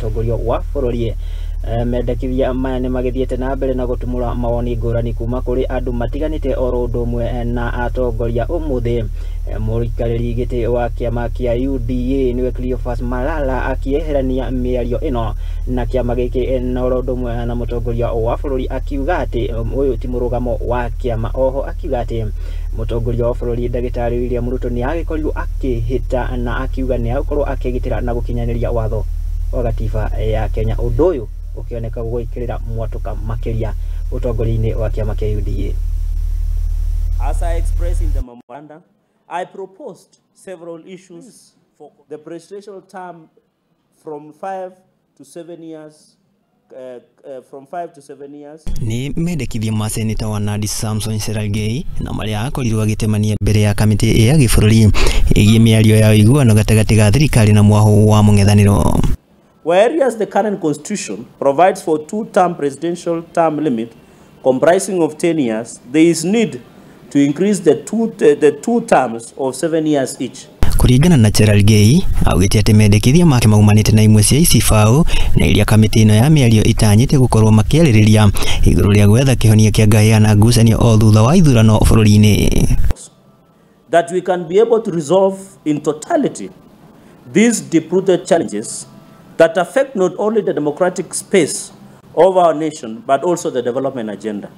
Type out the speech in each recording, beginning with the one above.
Mũtongoria wa bũrũri. Mendekithia maya nĩ magĩthiĩte na mbere na gũtumũra mawoni ngũrani kuma kũrĩ andũ matiganĩte oro ũndũ ũmwe na atongoria. Ũmũthĩ mũikarĩri gĩtĩ wa kĩama kĩa UDA nĩwe Cleophas Malala akĩeherania mĩario ĩno na kĩama gĩkĩ na oro ũndũ ũmwe na mũtongoria wa bũrũri, akiuga atĩ ũyũ ti mũrũgamo wa kĩama. Oho akiuga atĩ mũtongoria wa bũrũri ndagĩtarĩ William Ruto nĩ agĩkorirwo akĩhĩta na akiuga nĩ agũkorwo akĩgitĩra na gũkinyanĩria watho wa gatiba ya Kenya, ũndũ ũyũ ũkĩoneka gwĩkĩrĩra mwatũka makĩria ũtongoria-inĩ wa kĩama kĩa UDA. As I expressed in the memorandum, I proposed several issues for the presidential term from 5 to 7 years. From 5 to 7 years. Nĩ mendekithia ma seneta wa Nandi Samson Cherargei na marĩa akorirwo agĩtemania mbere ya kamĩtĩ ya gĩbũrũri ĩgiĩ mĩario ya ũiguano gatagatĩ ga thirikari na mwahũ wa mũng'ethanĩro. Whereas the current constitution provides for two-term presidential term limit comprising of 10 years, there is need to increase the two terms of 7 years each. Kũringana na Cherargei, augĩte atĩ mendekithia make maumanĩte na imwe cia icibaũ na iria kamĩtĩ ĩno ya mĩario itanyĩte gũkorwo makĩarĩrĩria igũrũ rĩa gwetha kĩhonia kĩa ngahĩha na ngucanio o thutha wa ithurano bũrũri-inĩ. That we can be able to resolve in totality these deep-rooted challenges that affect not only the democratic space of our nation, but also the development agenda.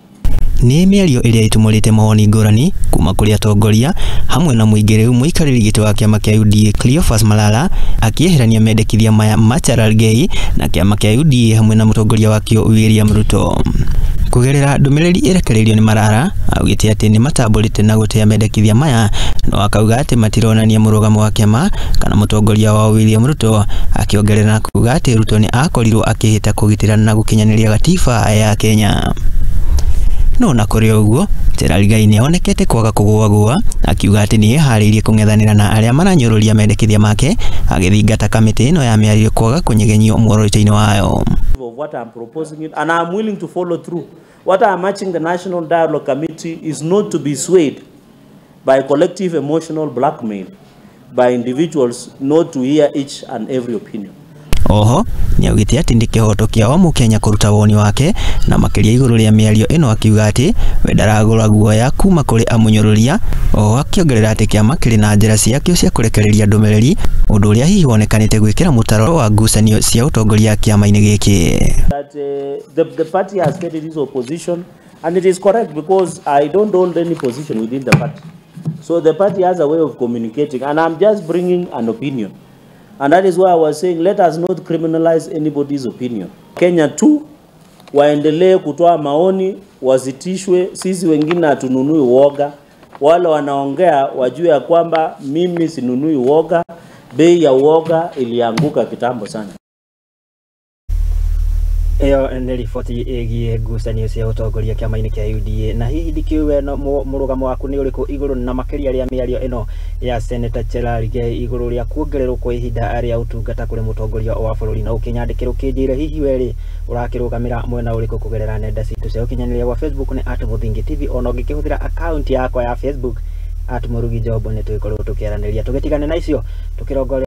Nĩ mĩario ĩrĩa ĩtumũrĩte mawoni ngũrani kuma kũrĩ atongoria hamwe na mũingĩ. Rĩu mũikarĩri gĩtĩ wa kĩama kĩa UDA Cleophas Malala akĩeherania mendekithia maya ma Cherargei na kĩama kĩa UDA hamwe na mũtongoria wakĩo William Ruto. Kũgerera ndũmĩrĩri ĩrekereirio nĩ Malala, augĩte atĩ nĩ matambũrĩte na gũtĩa mendekithia maya, no akauga atĩ matironania mũrũgamo wa kĩama kana mũtongoria wao William Ruto, akĩongerera na kuga atĩ Ruto nĩ akorirwo akĩhĩta kũgitĩra na gũkinyanĩria gatiba ya Kenya. No na kũrĩ ũguo, Cherargei nĩ onekete kwaga kũgũagũa, akiuga atĩ nĩ eharĩirie kũng'ethanĩra na arĩa maranyũrũria mendekithia make, agĩthingata kamĩtĩ ĩno ya mĩario kwaga kũnyegenyio muoroto-inĩ wayo. Of what I'm proposing it, and I'm willing to follow through. What I'm urging the National Dialogue Committee is not to be swayed by collective emotional blackmail by individuals not to hear each and every opinion. Oho nĩaugĩte atĩ nĩ kĩhoto kĩa o mũkenya kũruta woni wake na makĩria igũrũ rĩa mĩario ĩno, akiuga atĩ we ndaragũra guoya kuma kũrĩ amunyũrũria. Oho akĩongerera atĩ kĩama kĩrĩ na njĩra ciakĩo cia kũrekereria ndũmĩrĩri, ũndũ ũrĩa hihi wonekanĩte gwĩkĩra mũtaro wa ngucanio cia ũtongoria kĩama-inĩ gĩkĩ. That the party has stated its opposition, and it is correct because I don't hold any position within the party. So the party has a way of communicating, and I'm just bringing an opinion. And that is why I was saying let us not criminalize anybody's opinion. Kenya tu waendelee kutoa maoni, wasitishwe. Sisi wengine hatununui woga. Wale wanaongea wajue ya kwamba mimi sinunui woga. Bei ya woga ilianguka kitambo sana. Ĩyo nĩ riboti ĩgiĩ ngucanio cia ũtongoria kĩama-inĩ kĩa UDA. Na hihi ndikĩũĩ no mũrũgamo waku nĩ ũrĩkũ igũrũ na makĩria rĩa mĩario ĩno ya Senator Cherargei igũrũ rĩa kuongererwo kwa ihinda rĩa ũtungata kũrĩ mũtongoria wa bũrũri? Na ũkĩnyandĩkĩra ũkĩnjĩre hihi werĩ ũrakĩrũgamĩra mwena ũrĩkũ kũgerera nenda citũ cia ũkinyanĩria wa Facebook nĩ @MũthingiTV, ona ũngĩkĩhũthĩra account yakwa ya Facebook @MũrugiJob, nĩ tũgĩkorwo tũkĩaranĩria tũgĩtigane na icio tũkĩrongoreria.